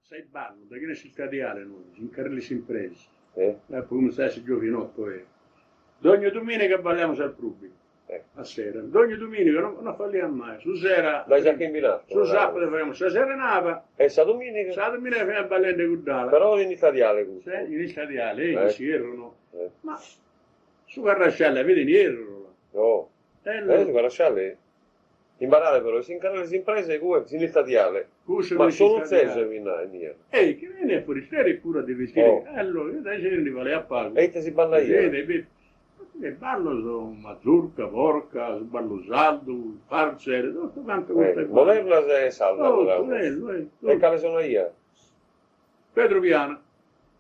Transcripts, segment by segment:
Sai ballu, da chi in s'istadiale nois, in carrela 'e s'impresa, apo cumintzadu a esser giovinotto eo, dogni dominica balliamus al pubblicu, a sera, dogni dominica, no no falliat mai, su sera, Dae sa chimbinata, su sapadu faghiamus sa serenada, E sa dominica? Sa dominica fiamus ballende cudd'ala. Però in istadiale custu. In istadiale, in s'ierru no. Ma su carrasciale fit in ierru, No. Eh, su carrasciale Imbarare però, in carrela 'e s'impresa igue in istadiale, ma su nutzesu 'eniat. Ei, chi beniat furisteri puru a divertire, e allora, io dai ndi faleat pagu. E ite si ballaiat? E ballos, mazurca, polca, su ballu sardu, valzer, totu cantu custu. Modernas e sardas. Totu, bellu, eh. E cale sonaiat? Pedru Piana.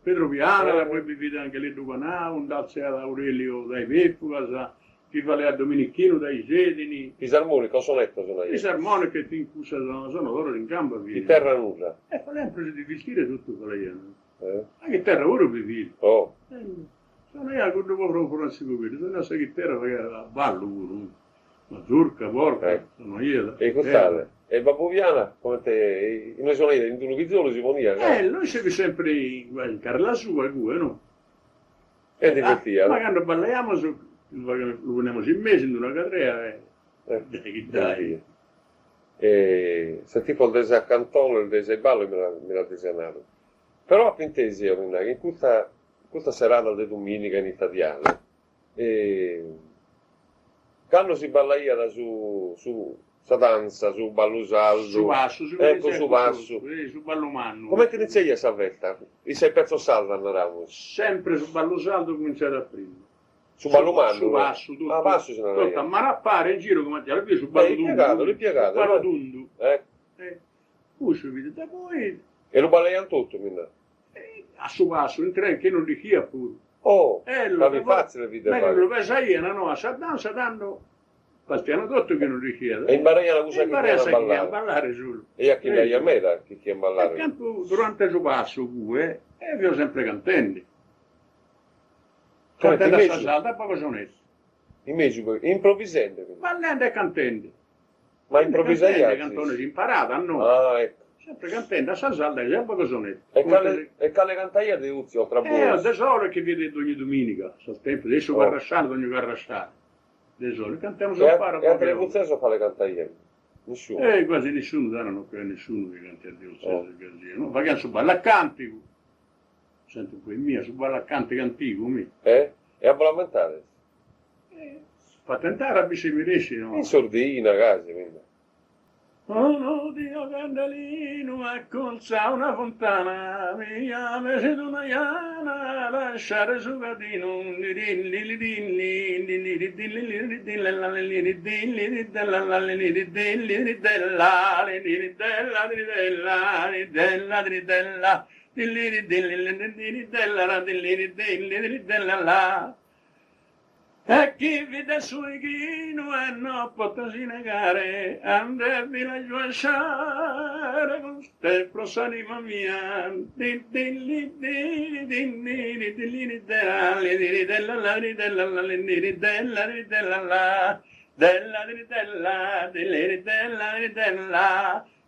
Pedru Piana, poi bi fit Angheleddu Canau, nd'altziat Aurelio dae Pèrfugas, bi faleat Dominichinu dae Sèdini. Fisarmonica o sonetto sonaiat? Fisarmonica e fin cussas sonadoras in gamba fin. Chiterra nudda? E falean pro si divertire totu falean. Sa chiterra puru bi fit. Oh. Sonaiat cuddu poveru Frantziscu Piru, sonaiat sa chiterra faghiat ballu puru. Mazurca, polca, sonaiat. E cust'ala. E babbu Piana comente inue sonaiat in d'unu chizolu si poniat. Eh, lui si fit sempre in carrela sua igue no. E divertiat. Ma cando ballaiamus lu poniamus in mesu in d'una cadrea e dai chi dai. E sos tipos de sas cantones de sos ballos mi l'azis nadu. Però apo intesu eo mi nai chi in custa custas seradas de duminica in istadiale Cando si ballaiat su su sa dansa, su ballu sardu, Su passu, su ecco su passu, su ballu mannu. Comente initziaiat sa festa? In sas petzos sardas naramus. Sempre su ballu sardu cumintzaiat a primu. Su ballu mannu? Su passu, totu. Ah, passu si naraiat. Totu a manu a pare in giru comente già su ballu tundu. Ripiegadu, ripiegadu. Su ballu tundu. Ecco. Cussu fit, da poi. E lu ballaiant totu, mi nà. A su passu, intrende chi non nd'ischiat puru. Oh! Ca fit fatzile fit de fagher. Lu pesaian, no, a sa dansa tando partian totu chi non nd'ischiat. E imbaraian cussa chi cherian ballare. Solu. E ja chi nd'aiat meda chi cherian ballare. E cantu durante su passu cue, e fio sempre cantende. Cantende a sa sarda, pagu sonetto. In mesu, improvisende. Ballende e cantende. Ma improvisaiazis? Cantones imparadas, no. Ah, ecco. Sempre cantende a sa sarda e pagu sonetto. E cale, e cale cantaiat de Uzzi oltre a bois? Eo, de sole chi fit dogni duminica, sos tempos, de su carrasciale, dogni carrasciale. De sole, cantamus umpare. E ateros utzesos cale cantaiant? Nisciunu? Eh, quasi nisciunu, tando non ch'aiat nisciunu chi cantaiat de utzesos gasi, no, faghian su ballu a cantigu. Senti un po' in mia, su ballu a cantigu antigu, mi. Eh? E a bos l'ammentades? Pa tentare a bi si mi resci no. In sordina casi quindi. Unu dio candelinu acculzu a una funtana mi giamesit una jana lasciare su cadinu E chi fit de su 'ighinu e no potesi negare a nde bi la giuasciare cust'est pro s'anima mia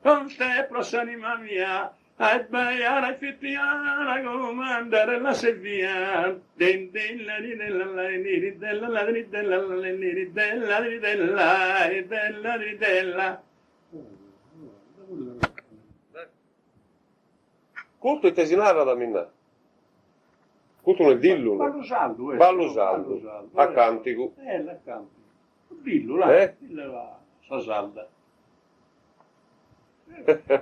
Cust'est pro s'anima mia Ai baiana e fitiana cumandare la servia din din la di della la di di della la di della la di di della di della di della di della Custu ite si narat Minna? Custu no est dillu no? Ballu sardu est. Ballu sardu, a cantigu. Eh, a cantigu. Dillu, là, dillu a sa sarda.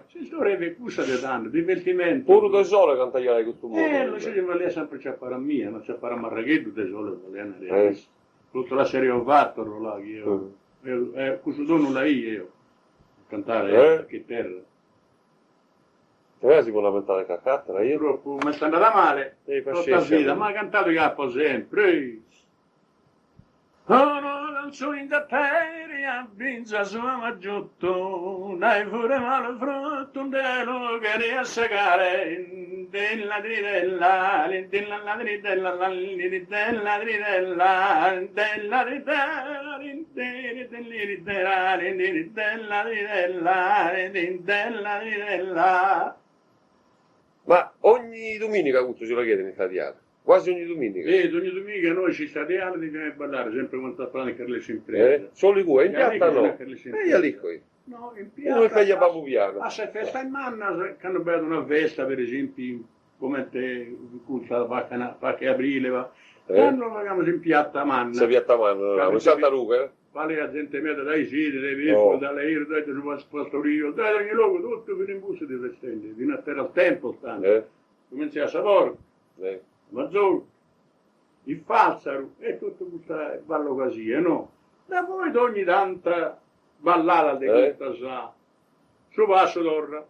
S'istoria fit cussa de tando, divertimentu. Puru de sole cantaiat de custu modu. Eh, no si faliat sempre ciappare a mie, no ciappare a Marragheddu de sole faliat naraiat issu. Tutto la serie ho fatto là chi eo, eo cussu donu l'aia eo, a cantare a chiterra. Però si po lamentare calc'atera io. Troppu m'est andada male, tota vida, ma cantadu chi apo sempre. Unu lanzu in dateri a binza sua m'at giuttu, dae fure malu fruttu nde lu cheria segare. Dilla dridella, dilla la dridella la dridella dridella, della dridella dridella dridella dridella dridella dridella. Ogni duminica custu si faghiat in istadiale, quasi ogni duminica. E ogni duminica noi s'istadiale deviamus ballare sempre cun sa Carlessi Impresa. Solu igue, in piatta no. E ja l'ico No, in piatta. Unu feglia Babbu Pianu. A sa festa manna, cando b'aiat una festa, per esempiu, comente custa fache abrile, va, tando la faghiamus in piatta manna. Sa piatta manna, naramus, in Santa Rughe? B'aiat zente meda dae Isili, dae Bìfoli, dae Leiro, dae su pastoriu, dae ogni logu, totu fin in Bussi festende, fin ateros tempos tando. Comintzaiat sa porca, mazorca, il falzaru e totu custa ballocasia, no? Da poi dogni tanta ballada de custas su passu torra.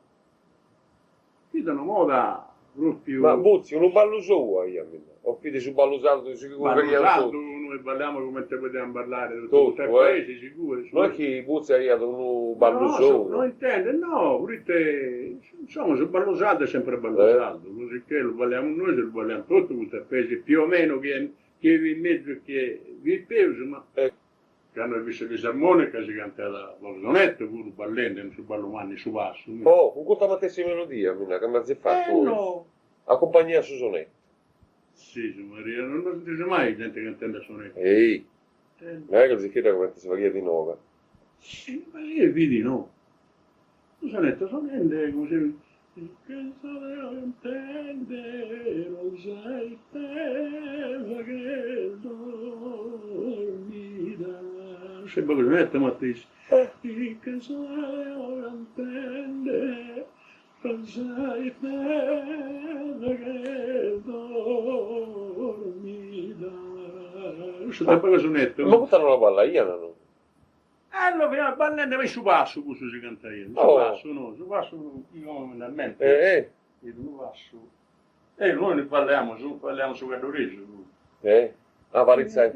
Fit una moda propriu. Ma Buzzi, unu ballu sou aiat minna, o fit su ballu sardu su chi ballu sardu nois ballamus comente podiamus ballare totu, totu eh? No est chi Buzzi aiat unu ballu sou. No intende, no, proite insomma su ballu sardu est sempre ballu sardu, cosicché lu ballamus nois e lu ballan totu custos paeses più o meno chie chie fit mezus e chie fit peus ma Cando fit sa fisarmonica si cantat su sonetto puru ballende in su ballu mannu in su passu. Oh, cun custa matessi melodia, mi na', ca m'azis fatu 'ois, acumpagnaiat su sonetto. Si, su Maria, non nd'as intesu mai zente cantende a sonetto. Ei, ma ecco Zicchedda comente si faghiat inoghe. Ma si fit no. Su sonetto sonende come si Che sole cantende non sai che dormida. Sempre su sonetto matessi. Che sole cantende non sai che dormida. Cussu est sonetto. Ma custa non la ballaian no? Ello fiat ballende ma in su passu cussu si cantaiat, in su passu no, su passu chi como mi nd'ammento, fit unu passu, e nois lu ballaiamus, ballaiamus su caddoresu puru. Eh, ah paritzai.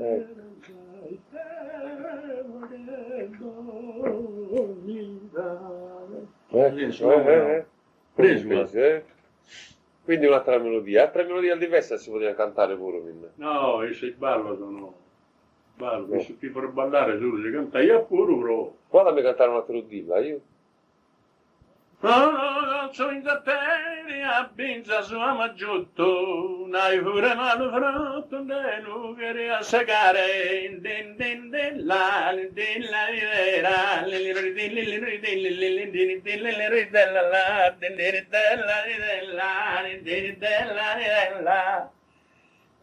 Eh. Quindi un'altra melodia. Altre melodias diversas si podiant cantare puru, Minna. No, is ballos no. Ballos, su chi pro ballare solu si cantaiat puru pro. Proat a mi cantare un'ateru dillu, ahiu. Su inzateri a binza sua m'at giutu, nai pure malu fruttu nde lu cheria segare, din din din la din la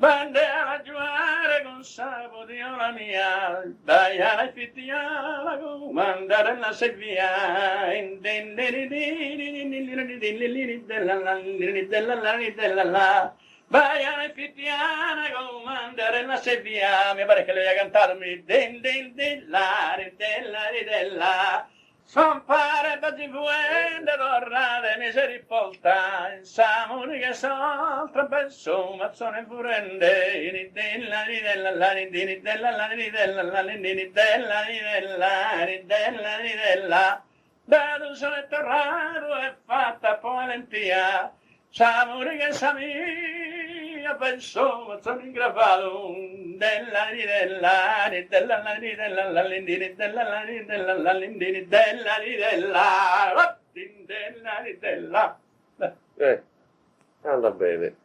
B'andaiat a giuare cun sa podiola mia, daiat e fitiat cumandare la servia. Baiana e fitiana cumandare la servia, mi paret chi l'aia cantadu mi din din din la ri din la ri de la Compare bazi fuende torrade miseripolta in sa muriga 'e s'oltra b'est su matzone furende ri din la ri de la la ri din de la la ri de la la ri din de la ri de la ri de la ri de la Dadu soe torradu e fata apo 'alentia sa muriga est sa mia b'est su matzone ingravadu de la li de la li de la la li de la la li di de la la li de la la li di de la li de la din de la li de la. Eh, andat bene.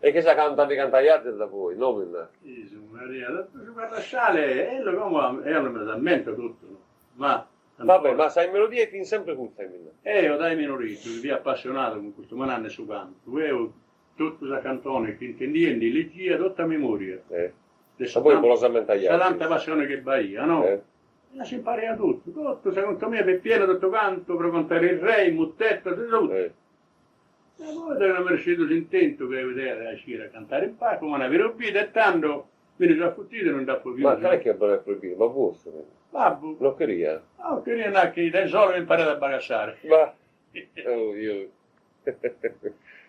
E chi sa canta ndi cantaiazis da poi, no Minna? Gesù Maria, totu su carrasciale, ello como eo non mi l'ammento totu, ma Vabbè, ma sa melodia fit sempre custa, Minna. Eo dae minoreddu fia appassionadu cun custu manannu 'e su cantu, eo totu sa cantone chi intendia ndi legia totu a memoria. Eh. Ma poi bos ammentaiazis. Sa tanta passione chi b'aia, no? Eh. E s'imparaia totu, totu, sa conca mia fit piena totu cantu pro contare is reis, mutetos, totu. Eh. E poi deo no m'est s'intentu chi eo dea iscire a cantare in palcu, m'ana proibidu e tando Mi nde so afutidu e non nd'apo pius. Ma cale chi b'at proibidu? Babbu 'ostru? Babbu. Non cheriat? No cheriat nachi dae solu mi imparet a bagassare. Bah! Oi oi.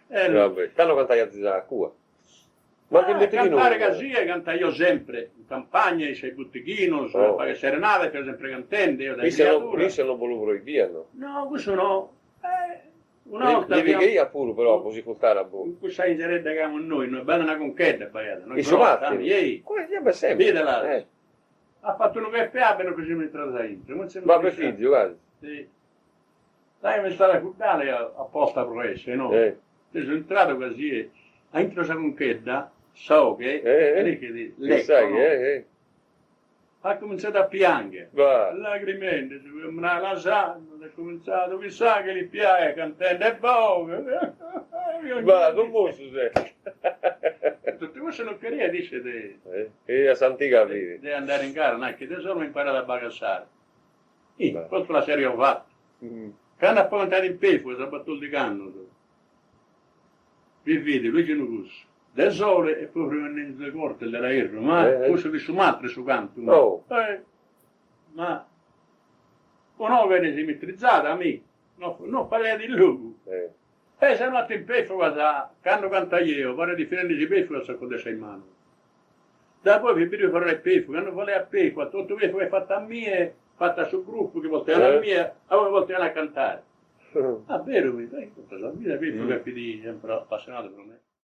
Vabbè, tando cantaiazis a cua. Ma che buttighinu? Cantare gasie cantaio sempre, in campagna, in sos buttighinos, a fagher serenade, fio sempre cantende, eo dae criadura. Isse non bos lu proibiat no? No, cussu no. Una 'olta Li piagheiat puru però a bos iscurtare a bois. In cussa 'inzeredda chi amus nois, no b'at una conchedda b'aiat, In su pàtiu? B'est Bidela. At fatu unu chertu 'e abba e no che semus intrados a intro. Ma b'est fizu, casi. Si. Dai m'istada cudd'ala apposta pro esse, no? Deo so intradu casi a intro sa conchedda, sa 'oghe, l'ischit, l'eco, no? At comintzadu a piangher, lagrimende, su lassannos, at comintzadu, chissà chi li piaghet cantende boghe. Ma cummossiu ses. Totu cussu non cheriat isse de. E a s'antiga fit. De andare in gara, nachi de solu imparat a bagassare. Ih, custu la cherio fatu. Cando apo cantadu in Peffugas a battordig'annos, bi fit Luiginu Cossu, Desole e poi Frimendinzu de Corte de Laerru, ma cussu fit su mastru 'e su cantu. Ma un'oghe bene simmetrizada, mi, no no faliat in logu. E sa notte in Peffugas, cando cantaio, pariat finendesi Peffugas sa codessa in manu. Da poi fit bidu torrare Pefu, cando falaiat Pefu, a totu Pefu est fata a mie, fata a su gruppu chi portaian a mie, a ue portaian a cantare. Ah beru mi, totu sa vida Pefu ca fit sempre appassionadu pro me.